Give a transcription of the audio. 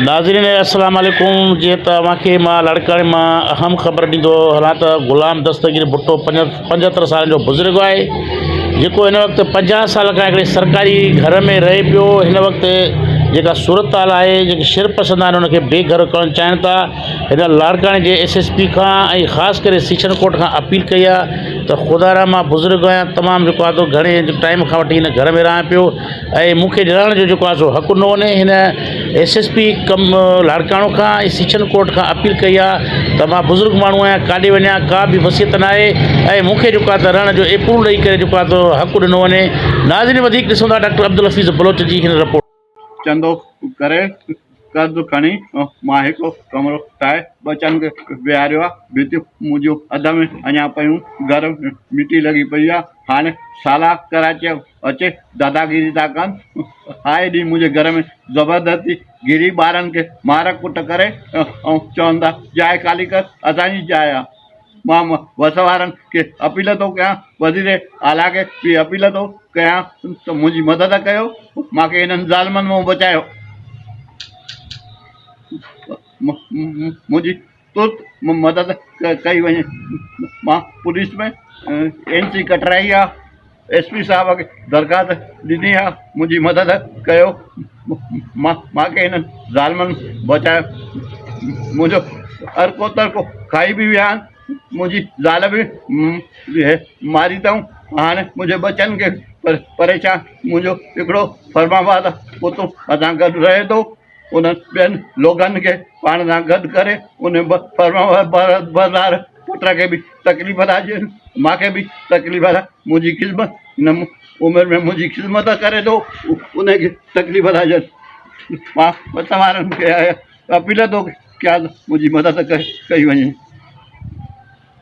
ناظرين السلام عليڪم جيئن ته اوهان کي مان لاڙڪاڻي مان اهم خبر ڏيندو هلان ته غلام دستگير ڀٽو 75 سالن جو بزرگ آهي جيڪو هن وقت 50 سال کان هڪڙي سرڪاري گهر ۾ رهي پيو هن وقت جيڪا صورتحال آهي جيڪي شر پسند آهن ان کي بي گهر ڪرڻ چاهين ٿا هن لاڙڪاڻي جي ايس ايس پي کان ۽ خاص ڪري سيشن ڪورٽ کان اپيل ڪئي آهي ته خدا را مان بزرگ آهيان تمام جيڪو آهي گهڻي ٽائيم کان وٺي هن گهر ۾ رهان پيو ۽ مون کي ڏيارڻ جو جيڪو آهي سو حق ڏنو وڃي هن ايس ايس پي ڪم لاڙڪاڻو کان ۽ سيشن ڪورٽ کان اپيل ڪئي آهي ته مان بزرگ ماڻهو آهيان ڪاڏي وڃان ڪا به وصيت نه آهي ۽ مون کي جيڪو آهي ته رهڻ جو ايپروول ڏئي ڪري جيڪو آهي سو حق ڏنو وڃي ناظرين وڌيڪ ڏسون ٿا ڊاڪٽر عبدالحفيظ بلوچ جي هن رپورٽ. چندو ڪري قرض کڻي مان هڪ ڪمرو ٺاهي ٻچن کي ويهاريو آهي ڀتيون منهنجون اڌ ۾ اڃا پيون گهر ۾ مٽي لڳي پئي آهي هاڻي سالا ڪراچيء اچي داداگيري ٿا ڪن آئي ڏينهن منهنجي گهر ۾ زبردستي گهري ٻارن کي مار ڪٽ ڪري ۽ چون ٿا جاء خالي ڪر اسان جي جاء آهي مان وس وارن کي اپيل ٿو ڪيان وزير اعليٰ کي به اپيل ٿو ڪيان ته منهنجي مدد ڪيو مان کي هنن ظالمن مان بچايو منهنجي ترت مدد ڪئي وڃي مان پوليس ۾ اين سي ڪٽرائي آ ايس پي صاحب کي درخواست ڏني آ منهنجي مدد ڪيو مان مانکي هنن ظالمن بچايو منهنجو ارڪو ترڪو کائي به ويا آهن منهنجي زال به ماري اٿئون هاڻي منهنجي ٻچن کي پريشان منهنجو هڪڙو فرمانبردار پٽ اسان گڏ رهي ٿو انهن ٻين لوگن کي پاڻ سان گڏ ڪري ان فرمانبردار پٽ کي به تڪليف ٿا ڏين مان کي به تڪليف ٿا منهنجي خدمت هن عمر ۾ منهنجي خدمت ڪري ٿو ان کي تڪليف ٿا ڏين مان وس وارن کي اپيل ٿو ڪيان منهنجي مدد ڪئي وڃي.